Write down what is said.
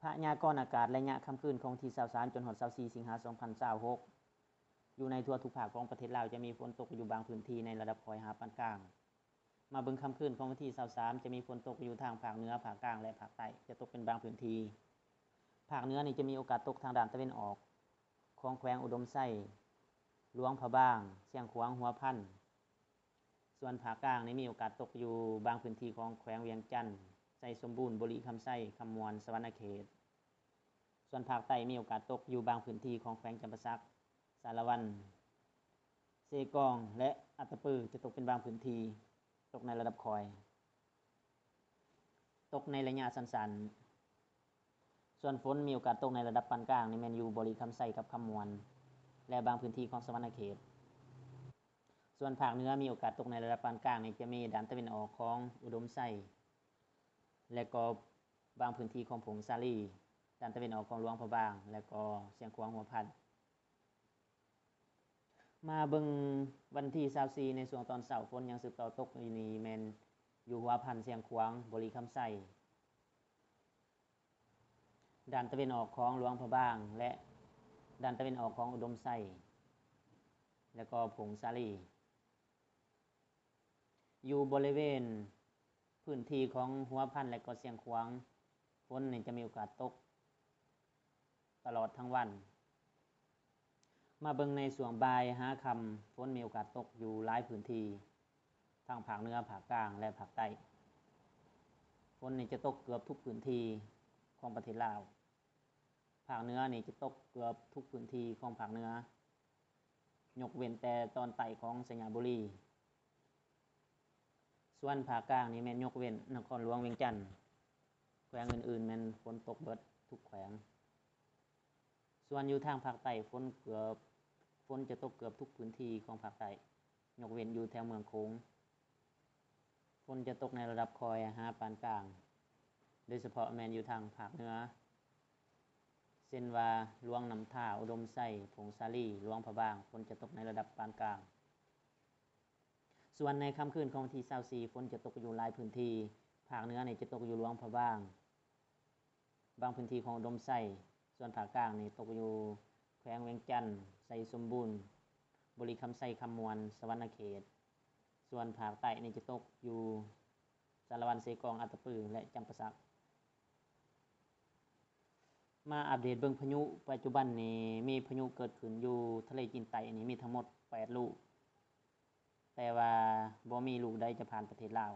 ພະຍາກອນອາກາດໄລຍະຄ່ຳຄືນຂອງວັນທີຊາວສາມ ຈົນຮອດຊາວສີ່ ສິງຫາ ສອງພັນຊາວຫົກ ຢູ່ໃນທົ່ວທຸກພາກຂອງປະເທດລາວ ຈະມີຝົນຕົກຢູ່ບາງພື້ນທີ່ໃນລະດັບຄ່ອຍຫາປານກາງ. ມາເບິ່ງຄ່ຳຄືນຂອງວັນທີຊາວສາມ ຈະມີຝົນຕົກຢູ່ທາງພາກເໜືອ, ພາກກາງ ແລະ ພາກໃຕ້ ຈະຕົກເປັນບາງພື້ນທີ່. ພາກເໜືອນີ້ຈະມີໂອກາດຕົກທາງດ້ານຕາເວັນອອກຂອງແຂວງອຸດົມໄຊ, ຫຼວງພະບາງ, ຊຽງຂວາງ, ຫົວພັນ. ສ່ວນພາກກາງນີ້ມີໂອກາດຕົກຢູ່ບາງພື້ນທີ່ຂອງແຂວງວຽງຈັນ, ໄຊສົມບູນ, ບໍລິຄຳໄຊ, ຄຳມ່ວນ, ສະຫວັນນະເຂດ. ສ່ວນພາກໃຕ້ມີໂອກາດຕົກຢູ່ບາງພື້ນທີ່ຂອງແຂວງຈຳປາສັກ, ສາລະວັນ, ເຊກອງ ແລະ ອັດຕະປື, ຈະຕົກເປັນບາງພື້ນທີ່, ຕົກໃນລະດັບຄ່ອຍ, ຕົກໃນໄລຍະສັ້ນໆ. ສ່ວນຝົນມີໂອກາດຕົກໃນລະດັບປານກາງນີ້ແມ່ນຢູ່ບໍລິຄຳໄຊກັບຄຳມ່ວນ ແລະ ບາງພື້ນທີ່ຂອງສະຫວັນນະເຂດ. ສ່ວນພາກເໜືອມີໂອກາດຕົກໃນລະດັບປານກາງນີ້ຈະມີດ້ານຕາເວັນອອກຂອງອຸດົມໄຊ ແລະ ກໍບາງພື້ນທີ່ຂອງຜົ້ງສາລີ, ດ້ານຕາເວັນອອກຂອງຫຼວງພະບາງ ແລະ ກໍຊຽງຂວາງຫົວພັນ. ມາເບິ່ງວັນທີຊາວສີ່ ໃນຊ່ວງຕອນເຊົ້າ, ຝົນຍັງສືບຕໍ່ຕົກຢູ່ນີ້ແມ່ນຢູ່ຫົວພັນ, ຊຽງຂວາງ, ບໍລິຄຳໄຊ, ດ້ານຕາເວັນອອກຂອງຫຼວງພະບາງ ແລະ ດ້ານຕາເວັນອອກຂອງອຸດົມໄຊ ແລະ ກໍຜົ້ງສາລີ. ຢູ່ບໍລິເວນພື້ນທີ່ຂອງຫົວພັນ ແລະ ກໍຊຽງຂວາງ, ຝົນນີ້ຈະມີໂອກາດຕົກຕະຫຼອດທັງວັນ. ມາເບິ່ງໃນຊ່ວງບ່າຍຫາຄ່ຳ, ຝົນມີໂອກາດຕົກຢູ່ຫຼາຍພື້ນທີ່ ທັງພາກເໜືອ, ພາກກາງ ແລະ ພາກໃຕ້. ຝົນນີ້ຈະຕົກເກືອບທຸກພື້ນທີ່ຂອງປະເທດລາວ. ພາກເໜືອນີ້ຈະຕົກເກືອບທຸກພື້ນທີ່ຂອງພາກເໜືອ, ຍົກເວັ້ນແຕ່ຕອນໃຕ້ຂອງໄຊຍະບູລີ. ສ່ວນພາກກາງນີ້ແມ່ນຍົກເວັ້ນນະຄອນຫຼວງວຽງຈັນ, ແຂວງອື່ນໆແມ່ນຝົນຕົກເບິດທຸກແຂວງ. ສ່ວນຢູ່ທາງພາກໃຕ້ ຝົນເກືອບ, ຝົນຈະຕົກເກືອບທຸກພື້ນທີ່ຂອງພາກໃຕ້, ຍົກເວັ້ນຢູ່ແຖວເມືອງໂຂງ. ຝົນຈະຕົກໃນລະດັບຄ່ອຍຫາປານກາງ, ໂດຍສະເພາະແມ່ນຢູ່ທາງພາກເໜືອ ເຊັ່ນວ່າ ຫຼວງນ້ຳທາ, ອຸດົມໄຊ, ຜົ້ງສາລີ, ຫຼວງພະບາງ, ຝົນຈະຕົກໃນລະດັບປານກາງ. ສ່ວນໃນຄ່ຳຄືນຂອງວັນທີຊາວສີ່ ຝົນຈະຕົກຢູ່ຫຼາຍພື້ນທີ່. ພາກເໜືອນີ້ຈະຕົກຢູ່ຫຼວງພະບາງ, ບາງພື້ນທີ່ຂອງອຸດົມໄຊ. ສ່ວນພາກກາງນີ້ຕົກຢູ່ແຂວງວຽງຈັນ, ໄຊສົມບູນ, ບໍລິຄຳໄຊ, ຄຳມ່ວນ, ສະຫວັນນະເຂດ. ສ່ວນພາກໃຕ້ນີ້ຈະຕົກຢູ່ສາລະວັນ, ເຊກອງ, ອັດຕະປື ແລະ ຈຳປາສັກ. ມາອັບເດດເບິ່ງພາຍຸ. ປັດຈຸບັນນີ້ມີພາຍຸເກີດຂຶ້ນຢູ່ທະເລຈີນໃຕ້ນີ້ມີທັງໝົດແປດລູກ, ແຕ່ວ່າບໍ່ມີລູກໃດຈະຜ່ານປະເທດລາວ.